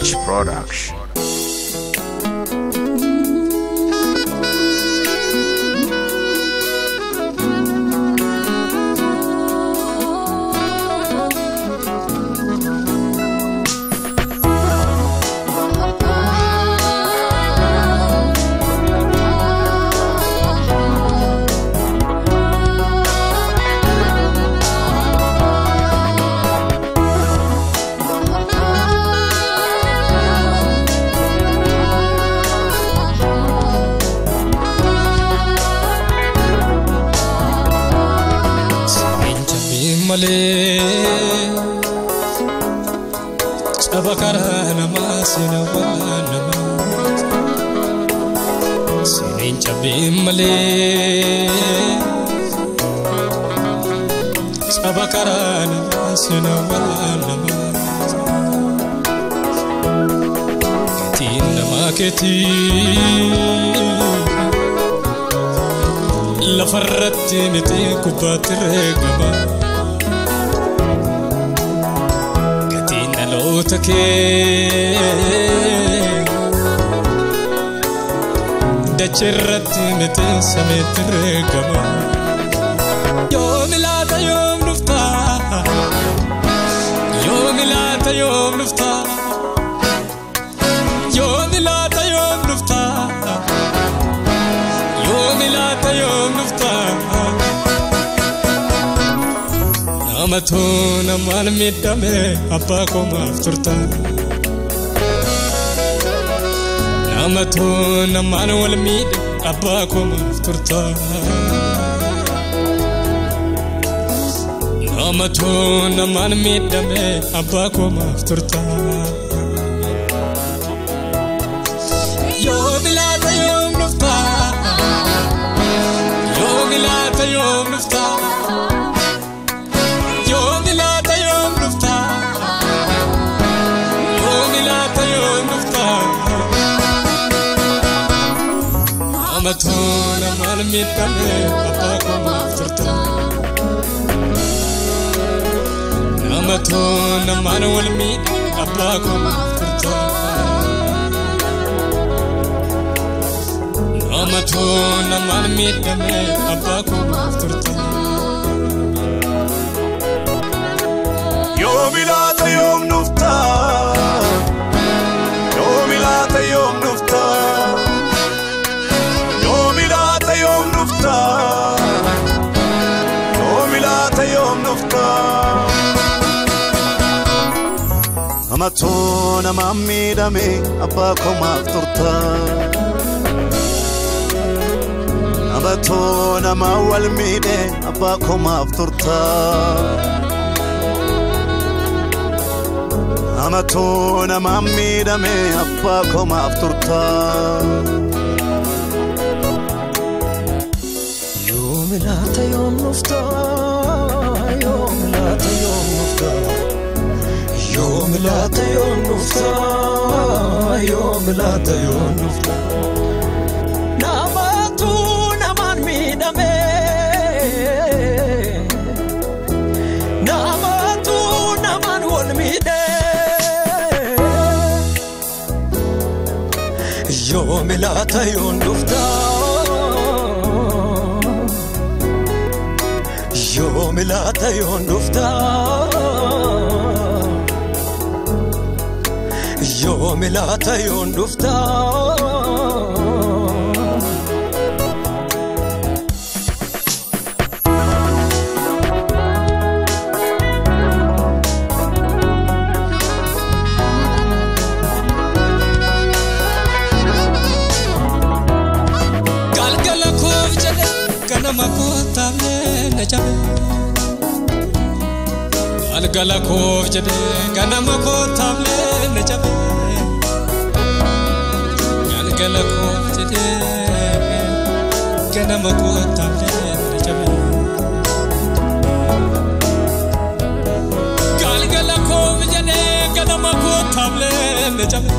SH Production. Caba karaa namaa seena waan namaa seeneen cabee malee. Caba karaa namaa seena waan namaa gatiin namaa keetii lafarratti miti gubbaatti reegama. Dhaloota kee dachee irratti miti samiitti reegama. Yoomi laata yoom dhuftaa? Yoomi laata yoom dhuftaa? Yoomi laata yoom dhuftaa? Yoomi laata yoom dhuftaa? Namatu namaan miidhame abbaa koo maaf turta? Namatu namaan wal miidhe abbaa koo maaf turta? Namatu namaan miidhame abbaa koo maaf turta? Yoomi laata yoom dhuftaa? Yoomi laata yoom dhuftaa? Yoomi laata yoom dhuftaa? Yoomi laata yoom dhuftaa? Namatu namaan miidhame abbaa koo maaf turta? Namatu namaan wal miidhe abbaa koo maaf turta? Namatu namaan miidhame abbaa koo maaf turta? Yoomi laata yoom dhuftaa? Yoomi laata yoom dhuftaa? Yoomi laata yoom dhuftaa? Yoomi laata yoom dhuftaa? Namatu namaan miidhame abbaa koo maaf turtaa? Namatu namaan wal miidhe abbaa koo maaf turtaa? Namatu namaan miidhame abbaa koo maaf turtaa? Yoomi laata yoom dhuftaa? Yoomi laata yoom dhuftaa? Yoomi laata yoom dhuftaa? Yoomi laata yoom dhuftaa? Namatu namaan miidhame namatu namaan wal miidhe. Yoomi laata yoom dhuftaa? Yoomi laata yoom dhuftaa? Yoomi laata yoom dhuftaa? Galgala koof jedhe ganama kootaamee na cabe. Galgala koof jedhe ganama kootaamee na cabe. Galgala koof jedhe ganama kootaamee na cabe. Galgala koof jedhe ganama kootaamee na cabe.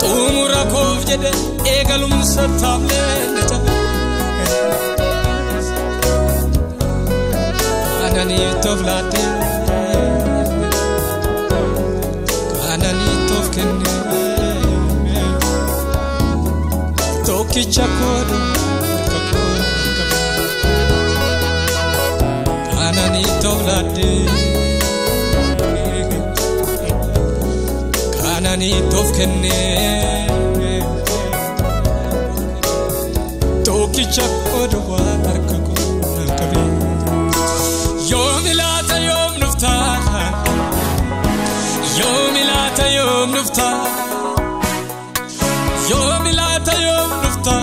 Xumura koof jedhe eegalumsa taablee na cabe. Ananiif toflaatee. Tokkicha koo harka koo qabe. Kanani tolaadhe kanani toof kennee tokkicha koo harka koo qabe. Yoomi laata yoom dhuftaa? Yoomi laata yoom dhuftaa? Yoomi laata yoom dhuftaa?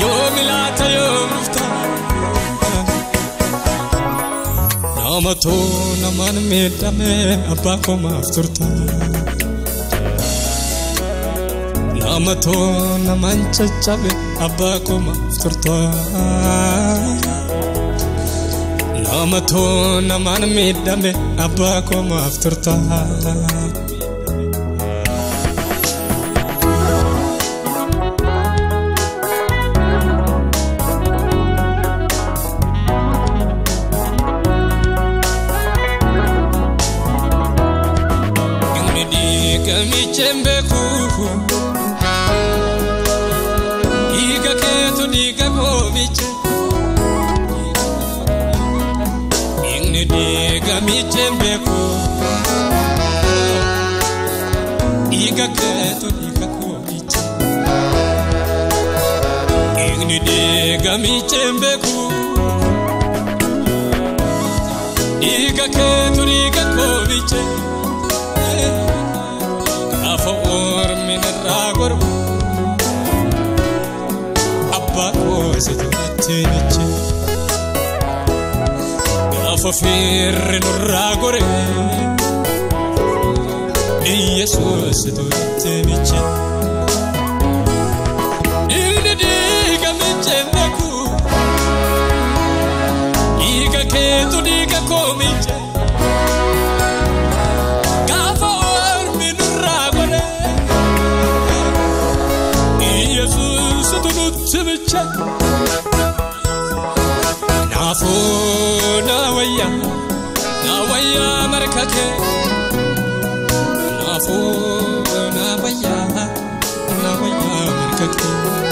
Yoomi laata yoom dhuftaa? Namatu namaan miidhame abbaa koo maaf turta? Namatu namaan caccabe abbaa koo maaf turta? Namatu namaan miidhame abbaa koo maaf turta? Michembeku dhiiga keetu dhiiga koo miche inni dhiiga michembeku dhiiga keetu dhiiga koo miche inni dhiiga michembeku dhiiga keetu dhiiga koo miche. Gaafa ormi narraa gorbu abbaa koo isa jiraatti miche. Gaafa firri nurraa gore Iyesuus turatti miche. Inni dhiiga miche beeku dhiiga keetu dhiiga koo miche. Miche naafuu na wayya marka kee naafuu na wayya marka kee.